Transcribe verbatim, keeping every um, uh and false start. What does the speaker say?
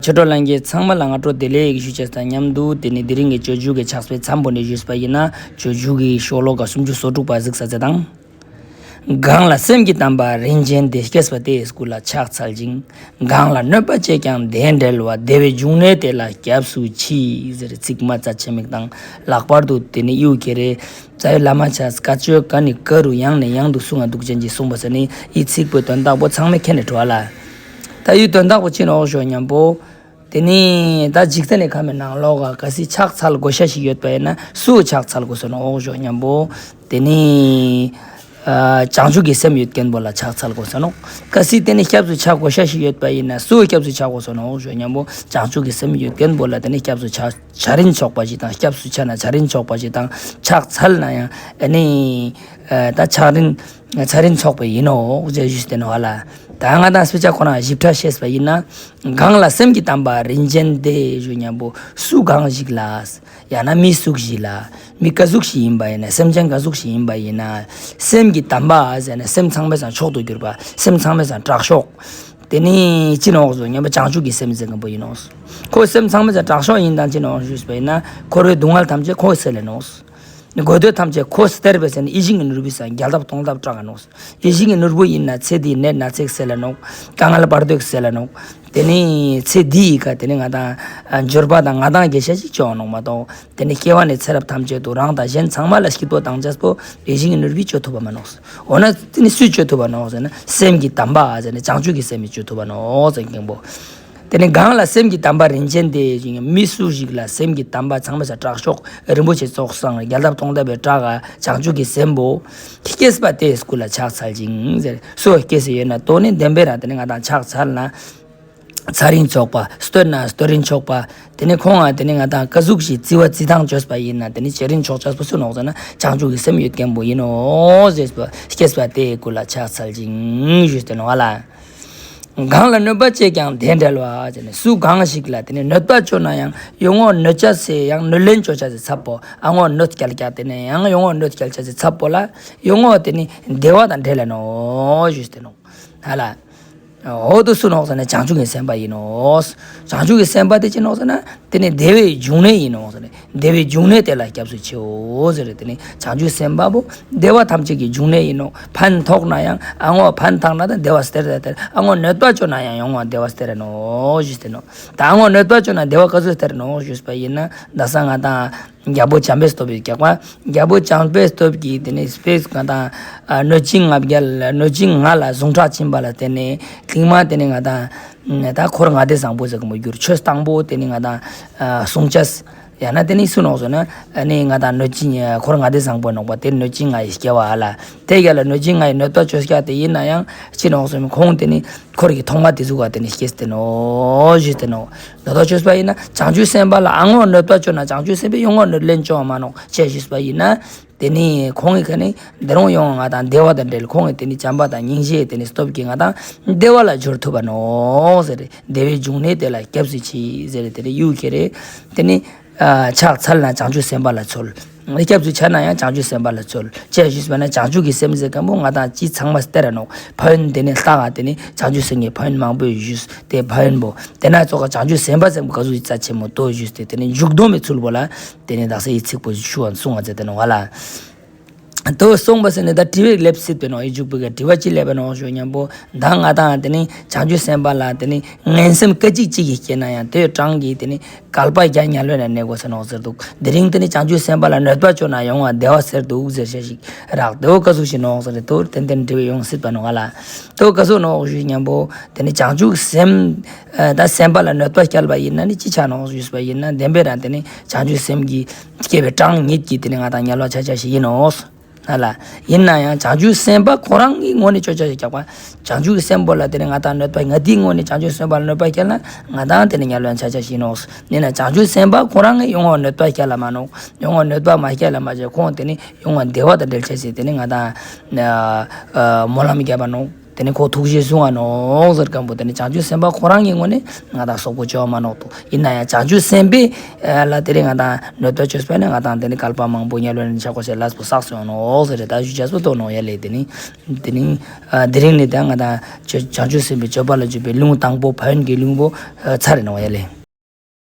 ཆོས་གྲོགས་ལྷན་རྒྱས་ཚང་མ་ལ་སྔ་དྲོ་བདེ་ལེགས་ཞུ་ཅེས་དང་མཉམ་དུ། དེ་ནི་དེ་རིང་གི་སྤྱོད་འཇུག་གི་ཕྱག་དཔེ་མཚམས་པོ་ནས་ཞུས་པ་ཡིན་ན། སྤྱོད་འཇུག་གི་ཤོ་ལོ་ཀ་སུམ་ཅུ་སོ་དྲུག་པ་གཟིགས་ས་མཛད་དང་། གང་ལ་སེམས་ཀྱི་དམ་པ་རིན་ཆེན་དེ། སྐྱེས་པ་དེའི་སྐུ་ལ་ཕྱག་འཚལ་ཞིང་། གང་ལ་གནོད་པ་བྱེད་ཀྱང་དེ་བྲལ་བ། བདེ་བའི་འབྱུང་གནས་དེ་ལ་སྐྱབས་སུ་མཆི། ཟེར་ཚིག་མ་རྩ་ཆེན་མིག་དང་། ལྷག་པར་དུ་དེ་ནི་ཡུ་ཁེ་རེ་རྩ་བའི་བླ་མ་ཆ་བཀའ་ཆོས་ཀ་ནི་ཀ་རུ་ཡང་ནས་ཡང་དུ་གསུང་ང་འདུག་ཅན་གྱིས་གསུངས་པ་ཟེར་ནི་ཡི་ཚིག་པོའི་དོན་དག་པོ་ཚང་མས་མཁྱེན་ནས་འགྲོ་བ་ལ། ད་ཡུ་དོན་དག་པོ་ཅི་ནོག་ཞུ་མཉམ་པོ། དེ་ནི་ད་འཇིག་རྟེན་ནི་ཁམས་མི་ནང་ལོགས་ཀ་གལ་སྲིད་ཕྱག་འཚལ་དགོས་ཤ་ཞིག་ཡོད་པ་ཡིན་ན་སུ་ཕྱག་འཚལ་དགོས་ས་ནོག་ཞུ་མཉམ་པོ། དེ་ནི་ཨ་བྱང་ཆུབ་ཀྱི་སེམས་ཡོད་མཁན་པོ་ལ་ཕྱག་འཚལ་དགོས་ས་ནོག་གལ་སྲིད་དེ་ནི་སྐྱབས་སུ་ཆ་དགོས་ཤ་ཞིག་ཡོད་པ་ཡིན་ན་སུ་སྐྱབས་སུ་ཆ་དགོས་ས་ནོག་ཞུ་མཉམ་པོ། བྱང་ཆུབ་ཀྱི་སེམས་ཡོད་མཁན་པོ་ལ་དེ་ནི་སྐྱབས་སུ་ཆ་ཆ་རིན་ཆོག་པ་ཞིག་དང་། སྐྱབས་སུ་ཆ་ན་ཆ་རིན་ཆོག་པ་ཞིག་དང་། ཕྱག་འཚལ་ན་ཡང་ཨ་ནི་ཨ་ད་ཆ་རིན་ཆ་རིན་ཆོག་པ་ཡིན་ནོག་ཅེས་ཞུས་ཏེ་ནོག་ལ། ད་ང་དང་སྤེ་ཆ་ཁོ་ན་ཞིབ་ཕྲ་ཤེས་པ་ཡིན་ན། གང་ལ་སེམས་ཀྱི་དམ་པ་རིན་ཆེན་དེ་ཞུ་མཉམ་པོ་སུ་གང་ཞིག་ལ། ཡང་ན་མི་སུ་ཞིག་ལ། མི་ག་ཟུག་ཞིག་ཡིན་པ་ཡིན་ན། སེམས་ཅན་ག་ཟུག་ཞིག་ཡིན་པ་ཡིན་ན། སེམས་ཀྱི་དམ་པ་ཟེར་ན་སེམས་ཚང་མའི་སང་མཆོག་ཏུ་གྱུར་པ། སེམས་ཚང་མའི་སང་དྲག་ཤོས། དེ་ནི་ཅི་ནོག་ཞུ་མཉམ་པོ་བྱང་ཆུབ་ཀྱི་སེམས་ཟེར་མཁན་པོ་ཡིན་ནོག་ཁོ་སེམས་ཚང་མའི་སང་དྲག་ཤོས་ཡིན་དང་ཅི་ནོག་ཞུས་པ་ཡིན་ན། འཁོར་བའི་སྡུག་བསྔལ་ཐམས་ཅད་ཁོས་སེལ་ལེ་ནོག་དགོས་འདོད་ཐམས་ཅད་ཁོས་སྟེར་བའི་ཟེར་ནི་ཡིད་བཞིན་གྱི་ནོར་བུའི་སང་རྒྱལ་ཐབས་སྟོང་ཐབས་དྲག་ག་ནོག་ཡིད་བཞིན་གྱི་ནོར་བུ་ཡིན་ན་ཚེ་འདིའི་ནད་ན་ཚ་སེལ་ལ་ནོག་དཀའ་ངལ་བར་དོ་སེལ་ལ་ནོག་དེ་ནི་ཚེ་འདིའི་ཀ་དེ་ནི་ང་དང་འབྱོར་པ་དང་ང་དང་དགེ་བ་ཞིག་ཅོ་ནོག་མ་གཏོགས། དེ་ནི་སྐྱེ་བ་ནས་ཚེ་རབས་ཐམས་ཅད་དུ་རང་དང་གཞན་ཚང་མ་ལ་སྐྱིད་པོ་བཏང་ཅེས་པོ་ཡིད་བཞིན་གྱི་ནོར་བུས་ཅོ་ཐུབ་པ་མ་ནོག་འོ་ན་དེ་ནི་སུས་ཅོ་ཐུབ་པ་ནོག་ཟེར་ན་སེམས་ཀྱི་དམ་པ་ཟེར་ནི་བྱང་ཆུབ་ཀྱི་སེམས་ཀྱིས་ཅོ་ཐུབ་པ་ནོག་ཟེར་མཁན་པོ། དེ་ནི་གང་ལ་སེམས་ཀྱི་དམ་པ་རིན་ཆེན་དེ་ཞུ་མི་སུ་ཞིག་ལ་སེམས་ཀྱི་དམ་པ་ཚང་མའི་སང་དྲག་ཤོས་རིན་པོ་ཆེ་ཚོགས་བསགས་རྒྱལ་ཐབས་སྟོང་ཐབས་པའི་དྲག་ག་བྱང་ཆུབ་ཀྱི་སེམས་པོ། སྐྱེས་པ་དེའི་སྐུ་ལ་ཕྱག་འཚལ་ཞིང་ཟེར། སུ་སྐྱེས་ཡོད་ན་དོ་ནི་བདེན་པའི་རང་དེ་ནི་ང་དང་ཕྱག་འཚལ་ན། ཚ་རིང་ཆོག་པ། སྟོད་ན་སྟོད་རིང་ཆོག་པ། དེ་ནི་ཁོང་ང་དེ་ནི་ང་དང་ཀ་ཟུག་ཞིག་རྩི་བ་རྩི་སྟངས་བཅོས་པ་ཡིན་ན་དེ་ནི་ཆེ་རིང་ཆོག་ཆགས་པོ་སུ་ནོག་ཟེར་ན་བྱང་ཆུབ་ཀྱི་སེམས་ཡོད་མཁན་པོ་ཡིན་ནོག་ཟེར་པ། སྐྱེས་པ་དེའི་སྐུ་ལ་ཕྱག་འཚལ་ཞིང་ཞུས་ཏེ་ནོག་ལ། གང་ལ་གནོད་པ་བྱེད་ཀྱང་དེ་བྲལ་བ་ཟེར་ནི་སུ་གང་ཞིག་ལ་དེ་ནི་གནོད་པ་བཅོ་ན་ཡང་ཡོང་ངོ་གནོད་ཅེས་སི་ཡང་གནོད་ལན་བཅོ་ཅེས་སི་ཚབ་པོ། ཨ་ངོ་གནོད་སྐྱལ་ཀྱག་དེ་ནི་ཡང་ཡོང་ངོ་གནོད་སྐྱལ་ཅེས་སི་ཚབ་པོ་ལ་ཡོང་ངོ་དེ་ནི་བདེ་བ་དང་འབྲེལ་ལ་ནོག་ཞུས་ཏེ་ནོག་ལ། འོ་དོ་སུ་ནོག་ཟེར་ན་བྱང་ཆུབ་ཀྱི་སེམས་དཔའ་ཡིན་ནོག་བྱང་ཆུབ་ཀྱི་སེམས་དཔའ་དེ་ཅི་ནོག་ཟེར་ན་དེ་ནི་བདེ་བའི་འབྱུང་གནས་ཡིན་ནོག་ཟེར་ནི། བདེ་བའི་འབྱུང་གནས་དེ་ལ་སྐྱབས་སུ་མཆིའོ་ཟེར་ཏེ་ནི་བྱང་ཆུབ་སེམས་དཔའ་བོ་བདེ་བ་ཐམས་ཅད་ཀྱི་འབྱུང་གནས་ཡིན་ནོག་ཕན་ཐོགས་ན་ཡང་ཨ་ངོ་ཕན་ཐོགས་ན་ད་བདེ་བ་སྟེར་ཏེ་སྟེར། ཨ་ངོ་གནོད་པ་བཅོ་ན་ཡང་ཡོང་ངོ་བདེ་བ་སྟེར་ནོག་ཞུས་ཏེ་ནོག་ད་ཨ་ངོ་གནོད་པ་བཅོ་ན་བདེ་བ་ག་ཟུག་སྟེར་ནོག་ཞུས་པ་ཡིན་ན་ད་ས་ང་དང་རྒྱལ་པོ་བྱམས་པའི་སྟོབས་ཀྱི་རྒྱལ་པོ་བྱམས་པའི་སྟོབས་ཀྱིས་དེ་ནི་སྤེས་ང་དང་ཨ་གནོད་སྦྱིན་ལྔ་བརྒྱ་ལ་གནོད་སྦྱིན་ལྔ་ལ་ཟུངས་ཁྲག་བྱིན་པ་ལ་བརྟེན་ནས་ཐེངས་མ་དེ་ནི་ང་དང་ད་འཁོར་ལྔ་སྡེ་བཟང་པོ་ཟེར་གི་མོ་གྱུར། ཆོས་དང་པོ་དེ་ནི་ང་དང་ཨ་སྲུང་ཅེས། ཡང་ན་དེ་ནི་སུ་ནོག་ཟེར་ན་ཨ་ནི་ང་དང་གནོད་སྦྱིན་འཁོར་ལྔ་སྡེ་བཟང་པོ་ནོག་པ། དེ་གནོད་སྦྱིན་ལྔ་ཡི་སྐྱེ་བ་ལ་དེ་ག་ལ་གནོད་སྦྱིན་ལྔ་ཡི་གནོད་པ་བཅོ་ཀྱག་དེ་ཡིན་ན་ཡང་ཅི་ནོག་ཟེར་ན་ཁོང་དེ་ནི་འཁོར་གྱི་ཐོག་མ་དེ་ཟུག་ག་དེ་ནི་སྐྱེས་ཏེ་ནོག་ཞུས་ཏེ་ནོག་ད་ལྟ་བཅོས་པ་ཡིན་ན་བྱང་ཆུབ་སེམས་དཔའ་ལ་ཨ་ངོ་གནོད་པ་བཅོ་ན་བྱང་ཆུབ་སེམས་དཔའི་ཡོང་ངོ་གནོད་ལན་བཅོ་བ་མ་ནོག་ཅེས་ཞུས་པ་ཡིན་ན། དེ་ནི་ཁོང་གི་ཁ་ནི་དེ་རུང་ཡོང་ང་དང་བདེ་བ་དང་འབྲེལ། ཁོང་གི་དེ་ནི་བྱམས་པ་དང་སྙིང་རྗེ་དེ་ནི་སྟོབས་ཀྱིས་ང་དང་བདེ་བ་ལ་སྦྱོར་ཐུབ་པ་ནོག་ཟེར། བདེ་བའི་འབྱུང་གནས་དེ་ལ་སྐྱབས་སུ་མཆི་ཟེར། དེ་ནི་ཡུ་ཁེ་རེ་དེ་ནི་ཨ་ཕྱག་འཚལ་ན་བྱང་ཆུབ་སེམས་དཔའ་ལ་འཚོལ། སྐྱབས་སུ་ཆ་ན་ཡང་བྱང་ཆུབ་སེམས་དཔའ་ལ་འཚོལ། ཅེས་ཞུས་པ་ན་བྱང་ཆུབ་ཀྱི་སེམས་ཟེར་མཁན་པོ་ང་དང་ཅི་ཚང་མ་སྟེར་ར་ནོག་ཕན་ཡོན་དེ་ནི་ལྟ་ག་དེ་ནི་བྱང་ཆུབ་སེམས་ཀྱི་ཕན་ཡོན་མང་པོ་ཞུས་ཏེ་ཕན་ཡོན་པོ་དེ་ན་ཙོགས་ཀ་བྱང་ཆུབ་སེམས་དཔའ་ཟེར་མཁན་པོ་ག་ཟུག་ཅིག་རྩ་ཆེན་མོ་དོ་ཞུས་ཏེ་དེ་ནི་མཇུག་སྡོམ་མི་ཚུལ་པོ་ལ། དེ་ནི་དག་ས་ཡི་ཚིག་པོ་ཞུ་བ་གསུང་བ་མཛད་དེ་ནོག་ལ། དོ་གསུངས་པ་ཟེར་ནི་ད་དྲི་བའི་ལེབ་སྲིད་པའི་ནོག་ཡི་མཇུག་པོའི་དྲི་བ་ཅི་ལེབ་པའི་ནོག་ཞུ་མཉམ་པོ་ད་ང་དང་དེ་ནི་བྱང་ཆུབ་སེམས་དཔའ་ལ་དེ་ནི་ངན་སེམས་སྐད་ཅིག་གཅིག་གིས་སྐྱེས་ན་ཡང་དེའི་གྲངས་ཀྱིས་དེ་ནི་བསྐལ་པ་བརྒྱ་དམྱལ་བའི་ནང་གནས་དགོས་ས་ནོག་ཟེར་འདུག་དེ་རིང་དེ་ནི་བྱང་ཆུབ་སེམས་དཔའ་ལ་གནོད་པ་བཅོ་ན་ཡོང་བ་བདེ་བ་ཟེར་འདུག་ཟེར་ཤེས་ཤིག་རག་དེའོ་ག་ཟུག་ཞིག་ནོག་ཟེར་དོ་ཏན་ཏན་དྲི་བའི་ཡོང་སྲིད་པ་ནོག་ལ། དོ་ག་ཟུག་ནོག་ཞུ་མཉམ་པོ་དེ་ནི་བྱང་ཆུབ་སེམས་ད་སེམས་དཔའ་ལ་གནོད་པ་བསྐྱལ་བ་ཡིན་ན་ནི་ཅི་ཆ་ནོག་ཞུས་པ་ཡིན་ན་བདེན་པའི་རང་དེ་ནི་བྱང་ཆུབ་སེམས་ཀྱི་སྐྱེ་བའི་གྲངས་ཉིད་ཀྱིས་དེ་ནི་ང་དང་དམྱལ་བ་ཆ་ཆ་ཞིག་ཡིན་ནོག་ལ། ཡིན་ན་ཡང་བྱང་ཆུབ་སེམས་དཔའ་ཁོ་རང་གི་ངོས་ནས་བཅོ་ཅེས་ཞིག་རྒྱག་པ། བྱང་ཆུབ་ཀྱི་སེམས་པོ་ལ་དེ་ནི་ང་དང་གནོད་པ་ང་དེའི་ངོས་ནས་བྱང་ཆུབ་སེམས་དཔའ་ལ་གནོད་པ་བསྐྱལ་ན་ང་དང་དེ་ནི་དམྱལ་བ་ཆ་ཆ་ཞིག་ཡིན་ནོག་ཡིན་ན་བྱང་ཆུབ་སེམས་དཔའ་ཁོ་རང་གི་ཡོང་བ་གནོད་པ་བསྐྱལ་ལ་མ་ནོག་ཡོང་བ་གནོད་པ་མ་བསྐྱལ་ལ་མ་བྱས་ཁོང་དེ་ནི་ཡོང་བ་བདེ་བ་དང་འབྲེལ་ཆ་ཞིག་དེ་ནི་ང་དང་སྨོན་ལམ་བརྒྱབ་པ་ནོག་དེ་ནི་ཁོ་ཐུགས་རྗེས་བཟུང་བ་ནོག་ཟེར་མཁན་པོ་དེ་ནི་བྱང་ཆུབ་སེམས་དཔའ་ཁོ་རང་གི་ངོས་ནས་ང་དང་སོག་པོ་བཅོ་མ་ནོག་ཏོ། ཡིན་ན་ཡང་བྱང་ཆུབ་སེམས་དཔའི་ལ་དེ་རིང་ང་དང་གནོད་པ་བཅོས་པ་ནི་ང་དང་དེ་ནི་བསྐལ་པ་མང་པོ་དམྱལ་བའི་ནང་ཆ་ཁོ་ཞེས་ལས་པོ་བསགས་སོང་ནོག་ཟེར་ཏེ་ད་ཞུ་ཅེས་པོ་ཏོ་ནོག་ཡ་ལེ། དེ་ནི་དེ་རིང་ནི་ད་ང་དང་བྱང་ཆུབ་སེམས་དཔའི་སྤྱོད་པ་ལ་འཇུག་པའི་ལེའུ་དང་པོ་ཕན་ཡོན་གྱི་ལེའུ་པོ་ཚར་རེ་ནོག་ཡ་ལེ།